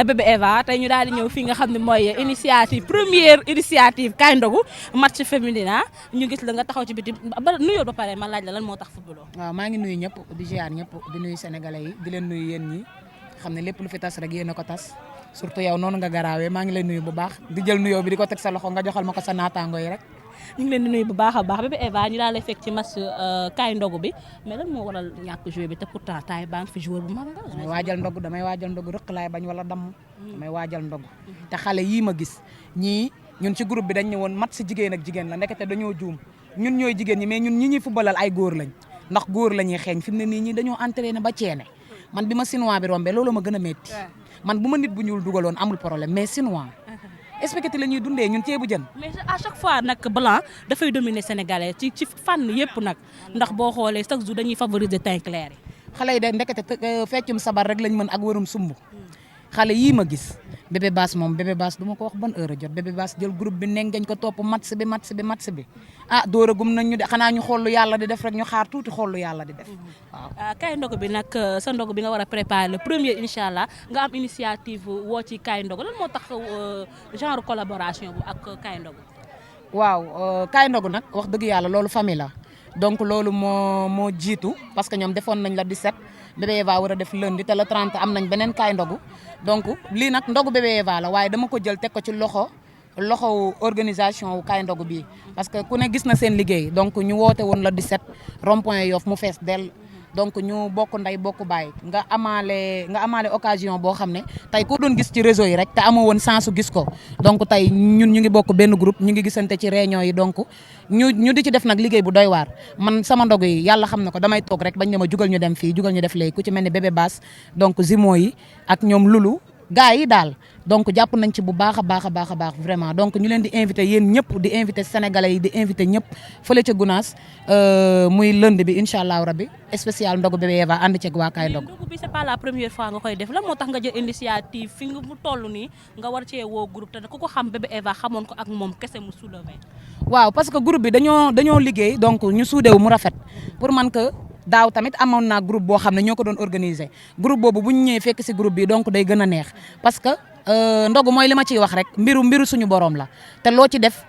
bébé Eva tey ñu daal di ñëw fii nga xam ne mooy initiative première initiative Kaay Ndogu match féminin ñu gis la nga taxaw ci biti ba nuyoo ba pare ma laaj la lan moo tax football. waaw maa ngi nuyu ñëpp di ziar ñëpp di nuyu sénégalais yi di leen nuyu yéen ñi xam ne lépp lu fi tas rek yéen a ko tas surtout yow noonu nga garaawee maa ngi lay nuyu bu baax di jël nuyoo bi di ko teg sa loxo nga joxal ma ko sa naataango yi rek. ñu ngi leen di nuyu bu baax a baax bébé Eva ñu daal lay fekk ci match Kaay Ndogu bi mais lan moo waral ñàkk joué bi te pourtant taay baa ngi fi joueur bu mag la. damay waajal ndogu rëq laay bañ wala damm damay waajal ndogu te xale yii ma gis ñii ñun ci groupe bi dañ ne woon match jigéen ak jigéen la ndekete dañoo juum ñun ñooy jigéen ñi mais ñun ñi ñuy footballal ay góor lañ ndax góor la ñuy xeeñ fi mu ne nii ñi dañoo entraîné ba ceene man bi ma Chinois bi rombee loolu ma gën a métti man bu ma nit bu ñuul dugaloon amul problème mais Chinois spaghetti la ñuy dundee ñun ceebu jën. mais à chaque fois nag blanc dafay dominer sénégalais ci fànn yëpp nag ndax boo xoolee chaque jour dañuy favoriser teint clair yi. xale yi de ndekete feccum sabar rek lañ mën ak warum sumb xale yii ma gis bébé baas moom bébé baas du ma ko wax ban heure a jot bébé baas jël groupe bi nengeñ ko topp match bi dooragum nañ ñu de xanaa ñu xool lu yàlla di def rek ñu xaar tuuti xool lu yàlla di def waaw. Kaay Ndogu bi nag sa ndogu bi nga war a préparer le premier incha allah nga am initiative woo ci Kaay Ndogu lan moo tax genre collaboration bu ak Kaay Ndogu. waaw Kaay Ndogu nag wax dëgg yàlla loolu famille la donc loolu moo jiitu parce que ñoom defoon nañ la 17 bébé Eva war a def lundi te le 30 am nañ beneen Kaay Ndogu donc lii nag ndogu bébé Eva la waaye dama ko jël teg ko ci loxo organisation wu Kaay Ndogu bii parce que ku ne gis na seen liggéey donc ñu woote woon la 17 rond point Yoff mu fees dell donc ñu bokk nday bokk baay nga amaale occasion boo xam ne tey ko doon gis ci réseau yi rek te amoo woon sensu gis ko donc tey ñun ñu ngi bokk benn groupe ñu ngi gisante ci réunion yi donc ñu di ci def nag liggéey bu doy waar man sama ndog yi yàlla xam na ko damay toog rek bañ ne ma jugal ñu dem fii jugal ñu def léegi ku ci mel ni bébé baas donc zimo yi ak ñoom lulu gars yi daal donc jàpp nañ ci bu baax a baax vraiment donc ñu leen di invité yéen ñëpp di invité sénégalais yi di invité ñëpp fële ca Gunaas muy lundi bi incha allahu rabbi spécial ndogu bébé Eva ànd ceeg waa Kaay Ndogu. ndogu bi c'est pas la première fois nga koy def lan moo tax nga jël initiative fi nga mu toll nii nga war cee woo groupe te ku ko xam bébé Eva xamoon ko ak moom kese mu soulevé. waaw parce que groupe bi dañoo liggéey donc ñu suudewu mu rafet pour man que. daaw tamit amoon naa groupe boo xam ne ñoo ko doon organiser groupe boobu bu ñu ñëwee fekk si groupe bi donc day gën a neex parce que ndogu mooy li ma ciy wax rek mbiru suñu borom la te loo ci def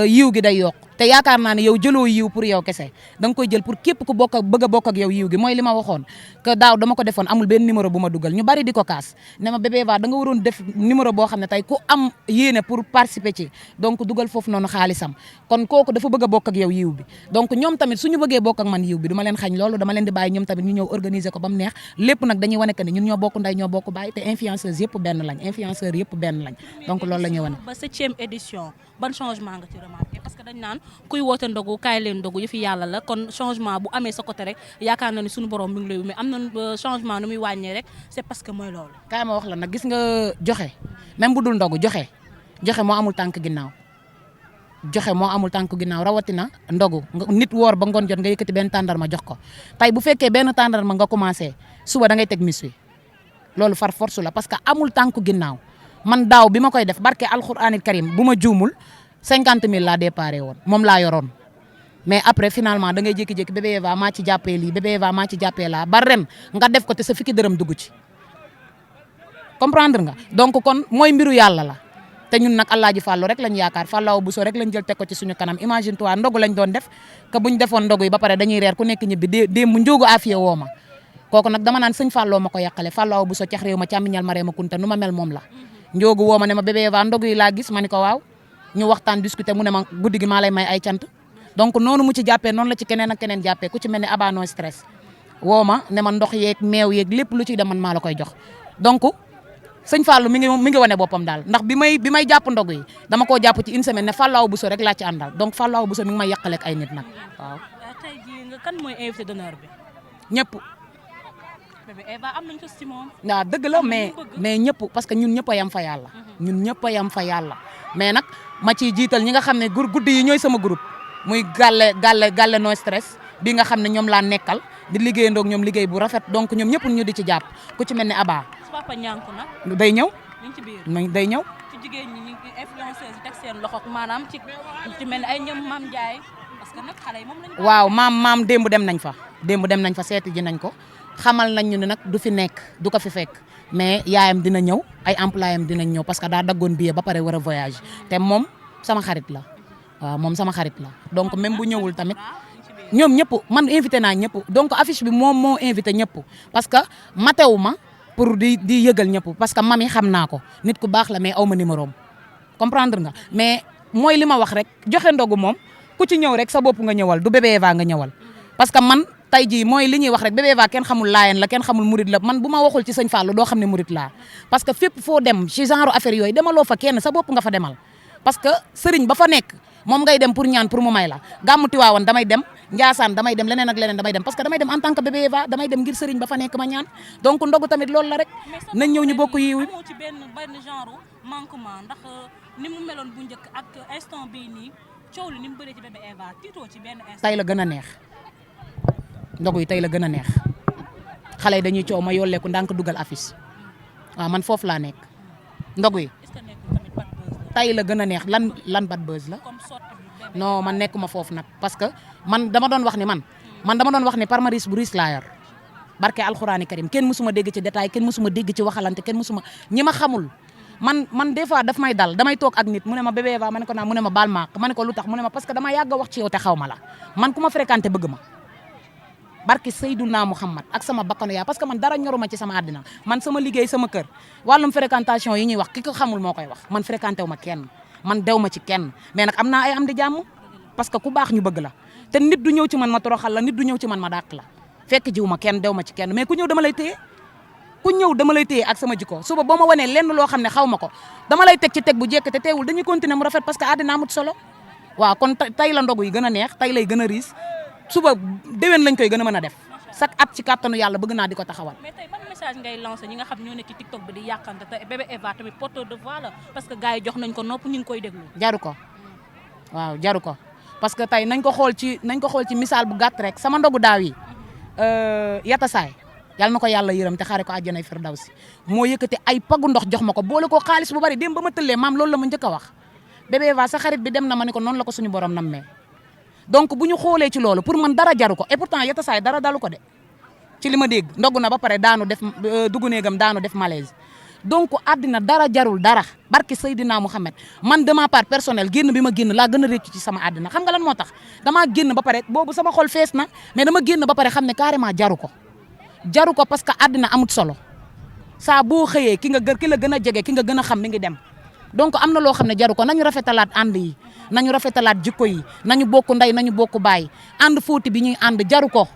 yiw gi day yokk te yaakaar naa ne yow jëloo yiw pour yow kese da nga koy jël pour képp ku bëgg a bokk ak yow yiw gi mooy li ma waxoon que daaw dama ko defoon amul benn numéro bu ma dugal ñu bari di ko kaas ne ma bébé Eva da nga waroon def numéro boo xam ne tey ku am yéene pour participer ci donc dugal foofu noonu xaalisam kon kooku dafa bëgg a bokk ak yow yiw bi donc ñoom tamit suñu bëggee bokk ak man yiw bi du ma leen xañ loolu dama leen di bàyyi ñoom tamit ñu ñëw organiser ko ba mu neex lépp nag dañuy wane que ne ñun ñoo bokk nday ñoo bokk bàyyi te influenceurs yëpp benn lañ donc loolu la ñuy wane. ba 7e édition ban changement nga ci remarqué parce que dañ naan kuy woote ndogu kaay leen ndogu yëfi yàlla la kon changement bu amee sa côté rek yaakaar na ni suñu borom mi ngi lay mais am na changement nu muy wàññee rek c'est parce que mooy loolu. kaay ma wax la nag gis nga joxe même bu dul ndogu joxe moo amul tànk ginnaaw rawatina ndogu nit woor ba ngoon jot nga yëkkati benn tàndarma jox ko tey bu fekkee benn tàndarma nga commencé suba da ngay teg mis wi loolu far force la parce que amul tànk ginnaaw man daaw bi ma koy def barke alxuraanil karim bu ma juumul 50 000 laa déparé woon moom laa yoroon mais après finalement da ngay jékki-jékki bébé Eva maa ci jàppee lii bébé Eva maa ci jàppee laa ba ren nga def ko te sa fukki dërëm dugg ci comprendre nga donc kon mooy mbiru yàlla la te ñun nag Alaaji Fàllu rek lañ yaakaar Fàllaaw Buso rek lañ jël teg ko ci suñu kanam imagine toi ndogu lañ doon def que buñ defoon ndogu yi ba pare dañuy reer ku nekk ñibbi démb njóogu afiye woo ma kooku nag dama naan sëñ Fàlloo ma ko yàqale Fàllaaw Buso cax réew ma càmmiñal ma reema kunta nu ma mel moom la njóogu woo ma ne ma bébé Eva ndogu yi laa gis ma ni ko waaw ñu waxtaan discuter mu ne ma guddi gi maa lay may ay cant donc noonu mu ci jàppee noonu la ci keneen ak keneen jàppee ku ci mel ne aba no stress woo ma ne ma ndox yeeg meew yeeg lépp lu ciy dem man maa la koy jox donc sëñ Fallou mi ngi wane boppam daal ndax bi may jàpp ndogu yi dama koo jàpp ci une semaine ne Fallou Bousso rek laa ci àndal donc Fallou Bousso mi ngi may yàqaleeg ay nit nag waaw. tey jii nga kan mooy invité d'honneur bi. ñëpp. bébé Eva am nañu ko ci moom. waaw dëgg la mais ñëpp parce que ñun ñëpp a yam fa yàlla. ñun ñëpp a yam fa yàlla mais nag ma ciy jiital ñi nga xam ne guddi yi ñooy sama groupe muy gàlle no stress bi nga xam ne ñoom laa nekkal di liggéeyandoog ñoom liggéey bu rafet donc ñoom ñëpp ñu di ci jàpp ku ci mel ne Aba. papa ñànku nag. day ñëw. ñu ngi ci biir day ñëw. ci jigéen ñi ñu influenceurs yi teg seen loxo maanaam ci mel ni ay ñoom Mame Ndiaye parce que nag xale yi moom lañ. waaw maam démb dem nañ fa seeti ji nañ ko xamal nañ ñu ne nag du fi nekk du ko fi fekk mais yaayam dina ñëw ay employé am dinañ ñëw parce que daa daggoon billet ba pare war a voyage te moom sama xarit la waaw moom sama xarit la donc même bu ñëwul tamit ñoom ñëpp man invité naa ñëpp donc affiche bi moom moo invité ñëpp parce que matewu ma pour di yëgal ñëpp parce que mami xam naa ko nit ku baax la mais aw ma numéro am comprendre nga mais mooy li ma wax rek joxe ndogu moom ku ci ñëw rek sa bopp nga ñëwal du bébé Eva nga ñëwal parce que man tey jii mooy li ñuy wax rek bébé Eva kenn xamul laayeen la kenn xamul murid la man bu ma waxul ci sëñ Fallou doo xam ne murid laa parce que fépp foo dem ci genre affaire yooyu demaloo fa kenn sa bopp nga fa demal parce que sëriñ ba fa nekk moom ngay dem pour ñaan pour mu may la gàmmu Tiwaawan damay dem Njaasaan damay dem leneen ak leneen damay dem parce que damay dem en tant que bébé Eva damay dem ngir sëriñ ba fa nekk ma ñaan donc ndogu tamit loolu la rek nañ ñëw ñu bokk yiwu amoo ci benn genre manquement ndax ni mu meloon bu njëkk ak instant bii nii coow li ni mu bëree ci bébé Eva tiitoo ci benn instant. tey la gën a neex ndogu yi tey la gën a neex xale yi dañuy coow ma yolleeku ndànk dugal affiche waaw man foofu laa nekk ndogu yi est-ce que nekkul tamit bad buzz la. tey la gën a neex lan bad buzz la comme sorte bi bébé. non man nekkuma foofu nag parce que man dama doon wax ni dama doon wax ni parmaris bu riis laa yor barke alxuraani karim kenn mësuma dégg ci détail kenn mësuma dégg ci waxalante kenn mësuma ñi ma xamul man des fois daf may dal damay toog ak nit mu ne ma bébé Eva ma ne ko naa mu ne ma baal ma ma ne ko lu tax mu ne ma parce que dama yàgg a wax ci yow te xaw ma la man ku ma fréquenté bëgg ma barke Seydouna Muhammad ak sama bakkanu yaa parce que man dara ñoruma ci sama àddina man sama liggéey sama kër wàllum fréquentation yi ñuy wax ki ko xamul moo koy wax man fréquenté wu ma kenn man dew ma ci kenn mais nag am naa ay am di jàmm parce que ku baax ñu bëgg la te nit du ñëw ci man ma toroxal la nit du ñëw ci man ma dàq la fekk jiw ma kenn dew ma ci kenn mais ku ñëw dama lay téye ak sama jikko suba boo ma wanee lenn loo xam ne xaw ma ko dama lay teg ci teg bu jekk te teewul dañuy continuer mu rafet parce que àddina amut solo waaw kon tey la ndogu yi gën a neex tey lay gën a riis suba déwén lañ koy gën a mën a def chaque at ci kàttanu yàlla bëgg naa di ko taxawal. mais tey ban message ngay lancé ñi nga xam ñoo nekk ci TikTok bi di yàqante te bébé Eva tamit porteur de voix la parce que gars yi jox nañ ko nopp ñu ngi koy déglu. jaru ko waaw jaru ko parce que tey nañ ko xool ci misaal bu gàtt rek sama ndogu daaw yi yata saay yàlla na ko yàlla yërëm te xaare ko àjjanay firdawsi moo yëkkati ay pagu ndox jox ma ko boole ko xaalis bu bari dem ba ma tëllee maam loolu la ma njëkk a wax bébé Eva sa xarit bi dem na ma ne ko noonu la ko suñu borom nammee donc bu ñu xoolee ci loolu pour man dara jaru ko et pourtant yata saay dara dalu ko de ci li ma dégg ndogu na ba pare daanu def dugg néegam daanu def malaise donc àddina dara jarul dara barki Seydina Mouhamed man de ma part personnel génn bi ma génn laa gën a réccu ci sama àddina xam nga lan moo tax damaa génn ba pare boobu sama xol fees na mais dama génn ba pare xam ne carrément jaru ko parce que àddina amut solo saa boo xëyee ki la gën a jege ki nga gën a xam mi ngi dem donc am na loo xam ne jaru ko nañu rafetalaat ànd yi nañu rafetalaat jikko yi nañu bokk ndey nañu bokk baay ànd fóoti bi ñuy ànd jaru ko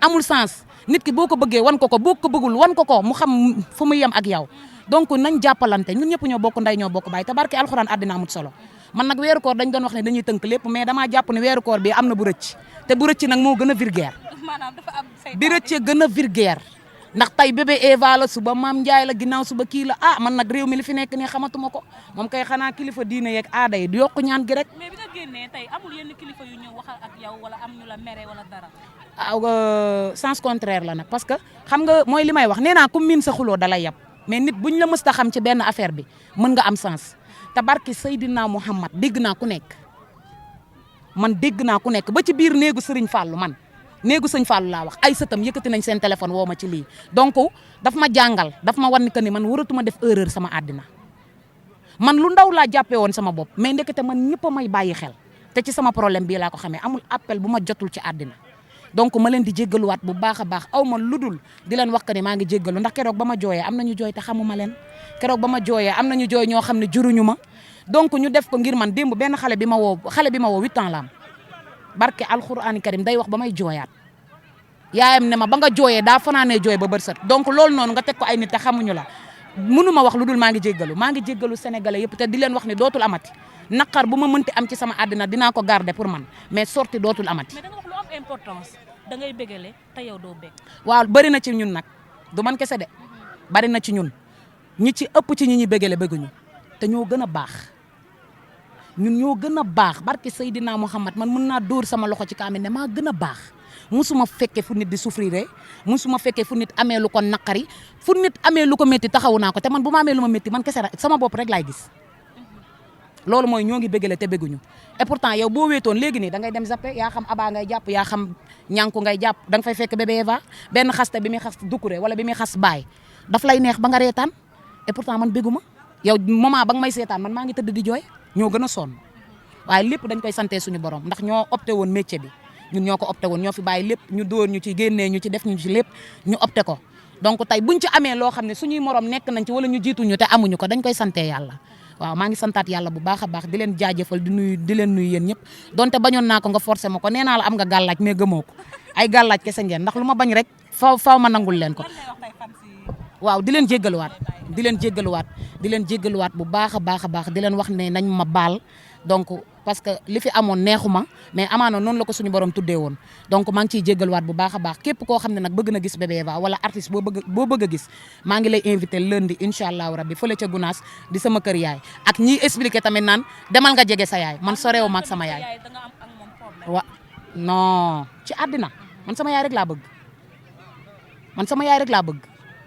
amul sens nit ki boo ko bëggee wan ko boo ko bëggul wan ko mu xam fu mu yem ak yow donc nañ jàppalante ñun ñëpp ñoo bokk ndey ñoo bokk baay te barke alxuraan àddina amut solo man nag weeru koor dañ doon wax ne dañuy tënk lépp mais damaa jàpp ne weeru koor bi am na bu rëcc te bu rëcc nag moo gën a vulgaire maanaam dafa am say bi rëcc gën a vulgaire ndax tey bébé Eva la suba maam Ndiaye la ginnaaw suba kii la man nag réew mi li fi nekk nii xamatuma ko moom kay xanaa kilifa diine yeeg aada yi di yokk ñaan gi rek. mais bi nga génnee tey amul yenn kilifa yu ñëw waxal ak yow wala am ñu la mere wala dara. sens contraire la nag parce que xam nga mooy li may wax nee naa ku miin sa xuloo dalay yab mais nit buñ la mës ta xam ci benn affaire bi mën nga am sens te barki Seydina Muhammad dégg naa ku nekk ba ci biir néegu Serigne Fallou man. néegu sëñ Fallou laa wax ay sëtam yëkkati nañ seen téléphone woo ma ci lii donc daf ma jàngal daf ma wan ni que ni man waratuma def erreur sama àddina man lu ndaw laa jàppee woon sama bopp mais ndekete man ñëpp a may bàyyi xel te ci sama problème bii laa ko xamee amul appel bu ma jotul ci àddina donc ma leen di jéggaluwaat bu baax a baax aw ma ludul di leen wax que ni maa ngi jéggalu ndax keroog ba ma jooyee am nañu jooy te xamuma leen keroog ba ma jooyee am nañu jooy ñoo xam ne juruñu ma donc ñu def ko ngir man démb benn xale bi ma woo 8 ans la am barke alxuraani karim day wax ba may jooyaat yaayam ne ma ba nga jooyee daa fanaanee jooy ba bët set donc loolu noonu nga teg ko ay nit te xamuñu la mënu ma wax lu dul maa ngi jéggalu sénégalais yëpp te di leen wax ne dootul amati naqar bu ma mënti am ci sama àddina dinaa ko garder pour man mais sorti dootul amati. mais da nga wax lu am importance da ngay bégale te yow doo bég. waaw bëri na ci ñun nag du man kese de bëri na ci ñun ñi ci ëpp ci ñi bégale bëgguñu te ñoo gën a baax. ñun ñoo gën a baax barke Seydina Muhammad man mën naa dóor sama loxo ci kaamil ne maa gën a baax musuma fekke fu nit di souffrir musuma fekke fu nit amee lu ko naqari fu nit amee lu ko métti taxawu naa ko te man bu ma amee lu ma métti man kese sama bopp rek laay gis loolu mooy ñoo ngi bëggale te bëgguñu et pourtant yow boo wéetoon léegi nii da ngay dem zappe yaa xam Aba ngay jàpp yaa xam ñànku ngay jàpp da nga fay fekk bébé Eva benn xaste bi muy xas Doucouré wala bi muy xas Baye daf lay neex ba nga reetaan et pourtant man béggu ma yow moment ba nga may seetaan man maa ngi tëdd di jooy ñoo gën a sonn waaye lépp dañ koy sante suñu borom ndax ñoo opté woon métier bi ñun ñoo ko opté woon ñoo fi bàyyi lépp ñu dóor ñu ci génnee ñu ci def ñu ci lépp ñu opté ko donc tey buñ ci amee loo xam ne suñuy morom nekk nañ ci wala ñu jiituñu te amuñu ko dañ koy sante yàlla waaw maa ngi santaat yàlla bu baax a baax di leen jaajëfal di leen nuyu yéen ñëpp donte bañoon naa ko nga forcé ma ko nee naa la am nga gàllaaj mais gëmoo ko ay gàllaaj kese ngeen ndax lu ma bañ rek faw ma nangul leen ko waaw di leen jéggaluwaat di leen jéggaluwaat bu baax a baax di leen wax ne nañ ma baal donc parce que li fi amoon neexuma mais amaana noonu la ko suñu borom tuddee woon donc maa ngi ciy jéggaluwaat bu baax a baax képp koo xam ne nag bëgg na gis Bébé Eva wala artiste boo bëgg a gis maa ngi lay invité lundi incha allahu rabbi fële ca Gunaas di sama kër yaay ak ñiy expliqué tamit naan demal nga jege sa yaay man soreewu ma ak sama yaay non ci àddina man sama yaay rek laa bëgg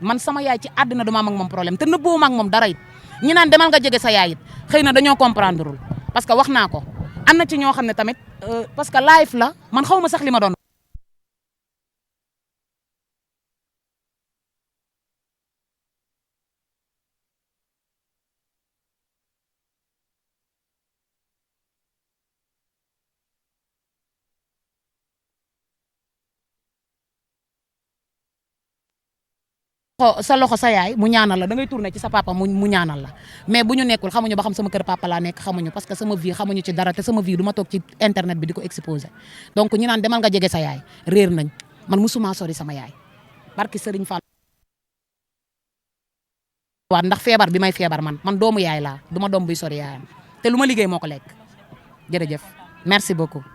man sama yaay ci àddina duma am ak moom problème te nëbboo ma ak moom dara it ñi naan demal nga jege sa yaay it xëy na dañoo comprendreul parce que wax naa ko am na ci ñoo xam ne tamit parce que live la man xaw ma sax li ma doon sa loxo sa yaay mu ñaanal la da ngay tourné ci sa papa mu ñaanal la mais bu ñu nekkul xamuñu ba xam sama kër papa laa nekk xamuñu parce que sama vie xamuñu ci dara te sama vie du ma toog ci internet bi di ko exposé donc ñu naan demal nga jege sa yaay réer nañ man musuma sori sama yaay barki Serigne Fall waat ndax feebar bi may feebar man doomu yaay laa du ma doom buy sori yaayam te lu ma liggéey moo ko lekk jërëjëf merci beaucoup